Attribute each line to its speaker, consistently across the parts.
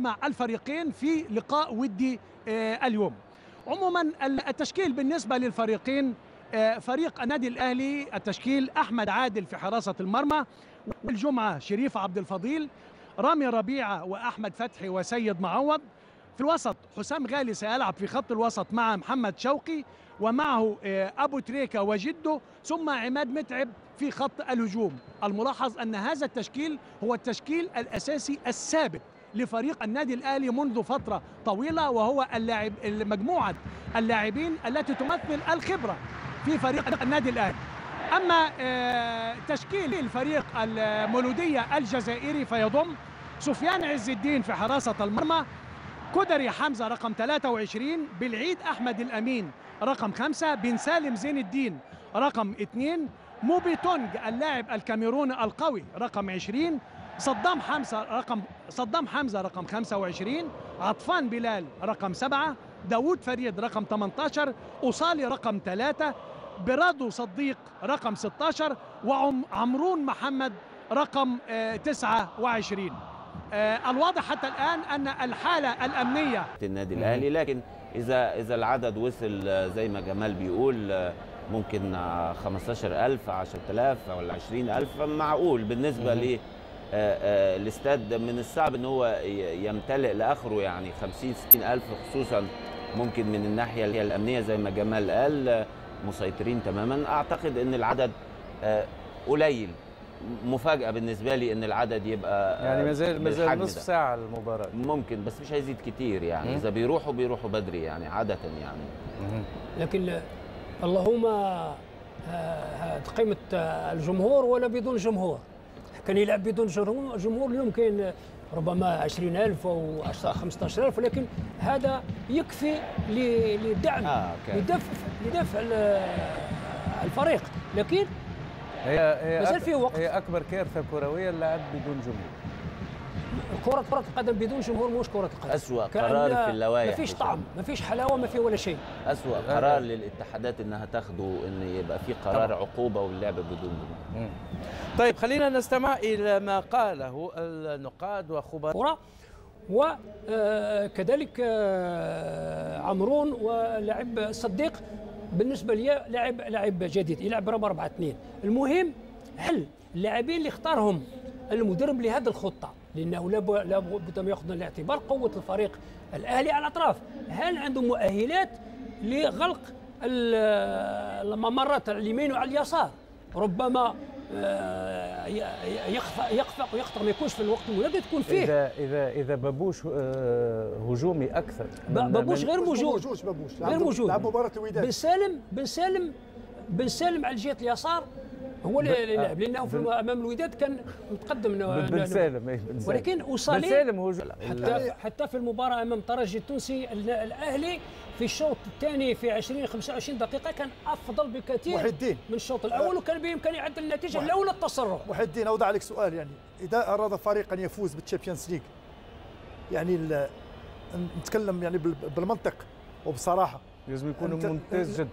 Speaker 1: يجمع الفريقين في لقاء ودي اليوم. عموما التشكيل بالنسبة للفريقين، فريق النادي الأهلي التشكيل: أحمد عادل في حراسة المرمى، والجمعة شريف عبد الفضيل، رامي ربيعة وأحمد فتحي وسيد معوض. في الوسط حسام غالي سيلعب في خط الوسط مع محمد شوقي، ومعه أبو تريكة وجده، ثم عماد متعب في خط الهجوم. الملاحظ أن هذا التشكيل هو التشكيل الأساسي الثابت لفريق النادي الأهلي منذ فترة طويلة، وهو اللاعب مجموعة اللاعبين التي تمثل الخبرة في فريق النادي الأهلي. أما تشكيل الفريق المولودية الجزائري فيضم سفيان عز الدين في حراسة المرمى، كدري حمزة رقم 23، بالعيد أحمد الأمين رقم 5، بن سالم زين الدين رقم 2، موبي تونج اللاعب الكاميروني القوي رقم 20، صدام حمزة رقم 25، عطفان بلال رقم 7، داوود فريد رقم 18، أصالي رقم 3، برادو صديق رقم 16، وعمرون محمد رقم 29. الواضح حتى الآن أن الحالة الأمنية
Speaker 2: النادي الأهلي، لكن إذا العدد وصل زي ما جمال بيقول ممكن 15,000 10,000 ولا 20,000 معقول بالنسبة ل الاستاد. من الصعب ان هو يمتلئ لاخره، يعني 50 60 ألف، خصوصا ممكن من الناحية اللي هي الأمنية زي ما جمال قال مسيطرين تماما. أعتقد ان العدد قليل، مفاجأة بالنسبة لي ان العدد يبقى
Speaker 3: يعني مازال نصف ساعة المباراة
Speaker 2: ممكن، بس مش هيزيد كتير يعني. إذا بيروحوا بدري يعني عادة يعني.
Speaker 4: لكن اللهم قيمة الجمهور ولا بدون جمهور، كان يلعب بدون جمهور اليوم كاين ربما 20,000 أو 15,000، ولكن هذا يكفي لدعم لدفع الفريق. لكن
Speaker 3: هي فيه وقت. هي أكبر كارثة كروية اللعب بدون جمهور.
Speaker 4: كرة القدم بدون جمهور مش كرة القدم.
Speaker 2: أسوأ قرار في اللوائح،
Speaker 4: ما فيش طعم، ما فيش حلاوة، ما فيه ولا شيء.
Speaker 2: أسوأ قرار للاتحادات إنها تاخده، إن يبقى في قرار عقوبة واللعب بدون جمهور.
Speaker 3: طيب خلينا نستمع إلى ما قاله النقاد وخبراء،
Speaker 4: وكذلك عمرون ولاعب صديق. بالنسبة لي لاعب جديد يلعب 4-4-2. المهم هل اللاعبين اللي اختارهم المدرب لهذه الخطة، لأنه لابد أن يأخذ الاعتبار قوة الفريق الأهلي على الأطراف، هل عنده مؤهلات لغلق الممرات على اليمين وعلى اليسار؟ ربما يخفق ويخطر، ما يكونش في الوقت المناسب تكون فيه.
Speaker 3: إذا بابوش هجومي أكثر،
Speaker 4: بابوش غير موجود، غير موجود،
Speaker 5: لعب مباراة الوداد.
Speaker 4: بن سالم على الجهة اليسار هو اللي لعب، لانه في امام الوداد كان متقدم
Speaker 3: بن سالم،
Speaker 4: ولكن
Speaker 3: أوصالي بن سالم
Speaker 4: حتى في المباراة امام الترجي التونسي الاهلي في الشوط الثاني في 20 25 دقيقة كان افضل بكثير من الشوط الاول، وكان بامكانه يعدل النتيجة لولا التسرع.
Speaker 5: محي الدين، اوضع لك سؤال، يعني اذا اراد فريق ان يفوز بال Champions League، يعني نتكلم يعني بالمنطق وبصراحة،
Speaker 3: لازم يكون ممتاز جدا.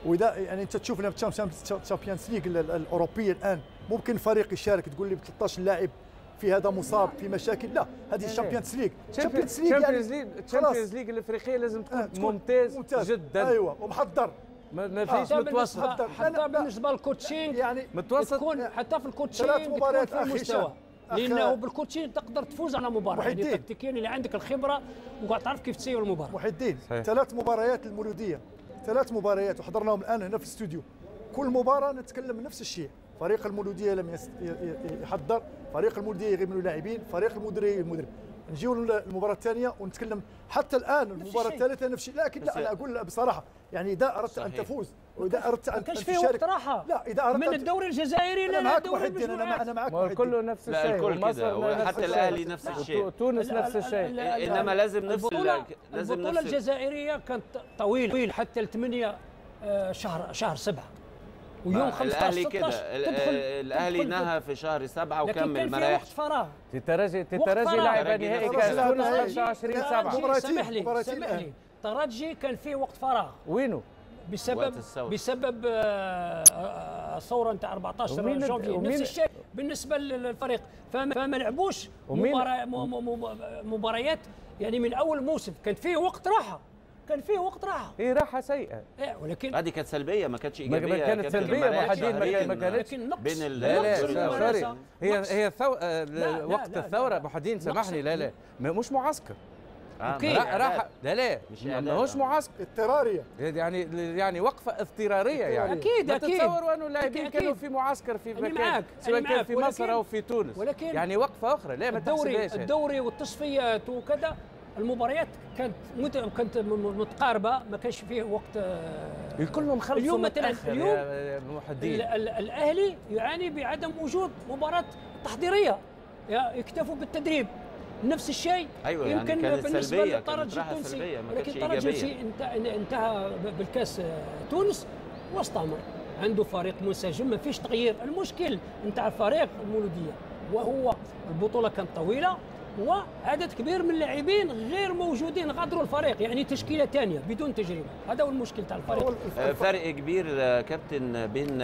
Speaker 5: واذا يعني انت تشوف في ال Champions League الاوروبية الان ممكن فريق يشارك تقول لي ب 13 لاعب في هذا مصاب في مشاكل، لا هذه ال Champions League، ال Champions League يعني
Speaker 3: ال Champions League الافريقية لازم تكون ممتاز جدا.
Speaker 5: ايوه ومحضر،
Speaker 3: ما فيش متوسط.
Speaker 4: حتى بالنسبة لل coaching
Speaker 5: يعني
Speaker 3: متوسط،
Speaker 4: تكون حتى في ال coaching ثلاث
Speaker 5: مباريات
Speaker 4: في المستوى، لانه بال coaching تقدر تفوز على مباراة، يعني تكتيكيا اللي عندك الخبرة وتعرف كيف تسير المباراة.
Speaker 5: محي الدين، ثلاث مباريات المولوديه، ثلاث مباريات وحضرناهم الان هنا في الاستوديو، كل مباراة نتكلم نفس الشيء، فريق المولوديه لم يحضر، فريق المولوديه يغيب من اللاعبين، فريق المدرب المدرب. نجيو للمباراة الثانية ونتكلم حتى الان المباراة الثالثة نفس الشيء، لكن لا انا اقول بصراحة يعني اذا اردت ان تفوز واذا اردت ان تشارك،
Speaker 4: وقت راحة.
Speaker 5: لا اذا اردت
Speaker 4: من الدوري الجزائري
Speaker 5: للدوري المجموعات، انا معاك،
Speaker 3: كله نفس الشيء،
Speaker 2: الكل كده، حتى الاهلي نفس الشيء،
Speaker 3: تونس نفس الشيء،
Speaker 2: انما لازم نفصل.
Speaker 4: لازم البطولة الجزائرية كانت طويلة حتى 8 شهر 7، ويوم 15
Speaker 2: 16 تدخل الاهلي نهى في شهر 7 وكمل ما رايحش.
Speaker 4: فراغ.
Speaker 3: الترجي لعب نهائي كاس تونس 25/7.
Speaker 4: سامح لي، الترجي كان فيه وقت فراغ.
Speaker 3: وينه؟
Speaker 4: بسبب الثورة نتاع 14 جانفي. نفس الشيء بالنسبة للفريق، فما لعبوش مباريات يعني من اول موسم، كان فيه وقت راحة، كان فيه وقت راحة.
Speaker 3: هي راحة سيئه،
Speaker 4: إيه ولكن
Speaker 2: هذه كانت سلبية ما كانتش ايجابية.
Speaker 3: ما كانت سلبية محدين، ما كانتش
Speaker 2: بين
Speaker 3: لا sorry، هي وقت الثورة محدين سامحني، لا لا مش معسكر.
Speaker 4: okay
Speaker 3: راحة، لا لا ماهوش معسكر،
Speaker 5: اضطراريه
Speaker 3: يعني وقفه اضطراريه يعني.
Speaker 4: اكيد اكيد
Speaker 3: تتصوروا انه اللاعبين كانوا في معسكر في مكان سواء كان في مصر او في تونس، ولكن يعني وقفه اخرى. لا ما
Speaker 4: الدوري الدوري والتصفيات وكذا المباريات كانت كانت متقاربة، ما كانش فيه وقت.
Speaker 3: الكلهم خلصوا
Speaker 4: اليوم مثلا، اليوم الاهلي يعاني بعدم وجود مباراة تحضيرية، يكتفوا بالتدريب. نفس الشيء.
Speaker 2: أيوة
Speaker 4: يمكن
Speaker 2: يعني
Speaker 4: بالنسبة للترجي التونسي، ولكن الترجي التونسي انتهى بالكاس تونس واستمر، عنده فريق منسجم ما فيش تغيير. المشكل نتاع الفريق المولوديه وهو البطولة كانت طويلة وعدد كبير من اللاعبين غير موجودين، غادروا الفريق، يعني تشكيله ثانية بدون تجربه، هذا هو المشكل تاع الفريق.
Speaker 2: فرق كبير كابتن بين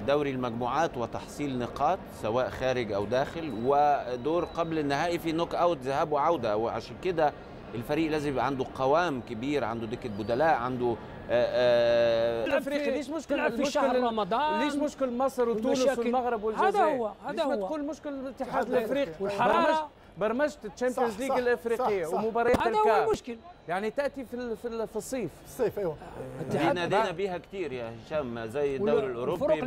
Speaker 2: دوري المجموعات وتحصيل نقاط سواء خارج او داخل، ودور قبل النهائي في knock out ذهاب وعوده، وعشان كده الفريق لازم يبقى عنده قوام كبير، عنده دكه بدلاء، عنده
Speaker 3: الافريقي. ليش مشكل
Speaker 4: في شهر رمضان؟
Speaker 3: ليش مشكل مصر وتونس والمغرب والجزائر؟
Speaker 4: هذا هو، هذا هو.
Speaker 3: ما تقول مشكل الاتحاد الافريقي
Speaker 4: والحرارة،
Speaker 3: برمجة ال Champions League الافريقية ومباريات الكاف،
Speaker 4: هذا هو المشكل.
Speaker 3: يعني تاتي في الصيف،
Speaker 5: الصيف ايوه.
Speaker 2: نادينا بها كثير يا هشام، زي الدوري الاوروبي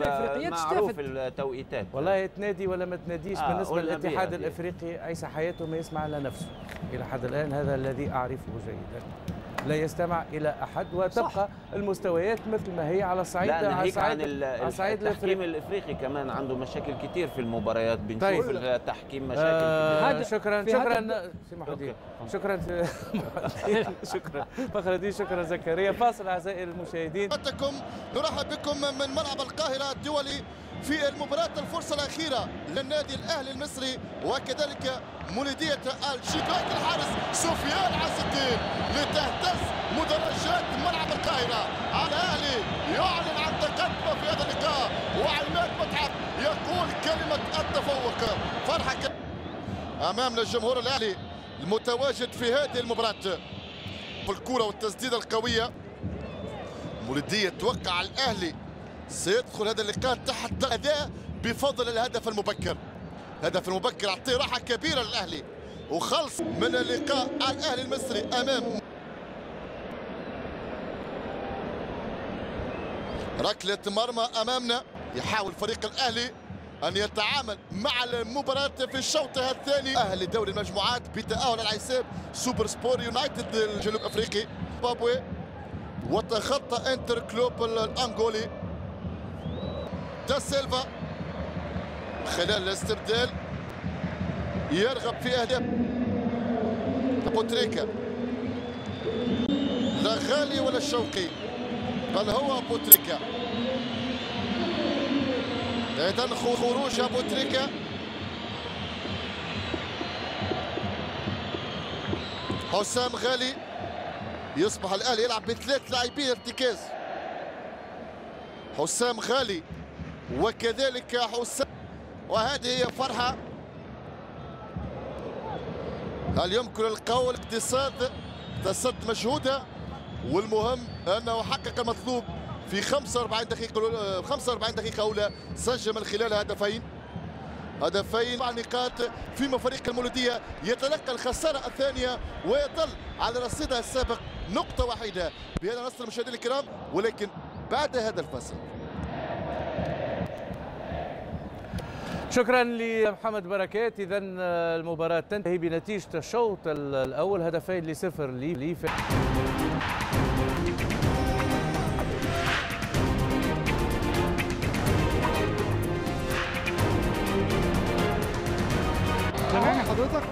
Speaker 2: معروف التوقيتات.
Speaker 3: والله تنادي ولا ما تناديش بالنسبة للاتحاد الافريقي عيسى حياته ما يسمع الا نفسه الى حد الان، هذا الذي اعرفه جيدا، لا يستمع الى احد، وتبقى صح. المستويات مثل ما هي على الصعيد،
Speaker 2: لا ناهيك عن التحكيم الافريقي كمان عنده مشاكل كتير في المباريات، بنشوف طيب. التحكيم مشاكل كتير.
Speaker 3: شكرا شكرا سي محمد، شكرا شكرا فخر الدين، شكرا زكريا. فاصل اعزائي المشاهدين،
Speaker 6: نرحب بكم من ملعب القاهرة الدولي في المباراة الفرصة الأخيرة للنادي الأهلي المصري وكذلك مولودية الشباك الحارس سفيان عز الدين لتهتز مدرجات ملعب القاهرة. الأهلي يعلن عن تقدمه في هذا اللقاء، وعماد متعب يقول كلمة التفوق. فرحة أمامنا الجمهور الأهلي المتواجد في هذه المباراة بالكرة والتسديدة القوية. مولودية توقع الأهلي سيدخل هذا اللقاء تحت أداء بفضل الهدف المبكر. الهدف المبكر أعطيه راحة كبيرة للأهلي وخلص من اللقاء الأهلي المصري أمام ركلة مرمى أمامنا. يحاول فريق الأهلي أن يتعامل مع المباراة في الشوط الثاني. أهلي دوري المجموعات بتأهل على حساب سوبر سبور يونايتد الجنوب أفريقي زيمبابوي، وتخطى انتر كلوب الأنغولي. دا سيلفا خلال الاستبدال يرغب في أهداف. أبو تريكة، لا غالي ولا الشوقي، بل هو أبو تريكة. إذن خروج أبو تريكة. حسام غالي، يصبح الأهلي يلعب بثلاث لاعبين ارتكاز، حسام غالي وكذلك حسام، وهذه هي فرحة. هل يمكن القول اقتصاد تصد مجهوده، والمهم أنه حقق المطلوب في 45 دقيقة، 45 دقيقة أولى سجل من خلالها هدفين، هدفين مع نقاط، فيما فريق المولودية يتلقى الخسارة الثانية ويظل على رصيدها السابق نقطة واحدة. بهذا نصل المشاهدين الكرام، ولكن بعد هذا الفاصل.
Speaker 3: شكرا لمحمد بركات. اذا المباراة تنتهي بنتيجة الشوط الأول 2-0 لي.
Speaker 5: سامعني حضرتك؟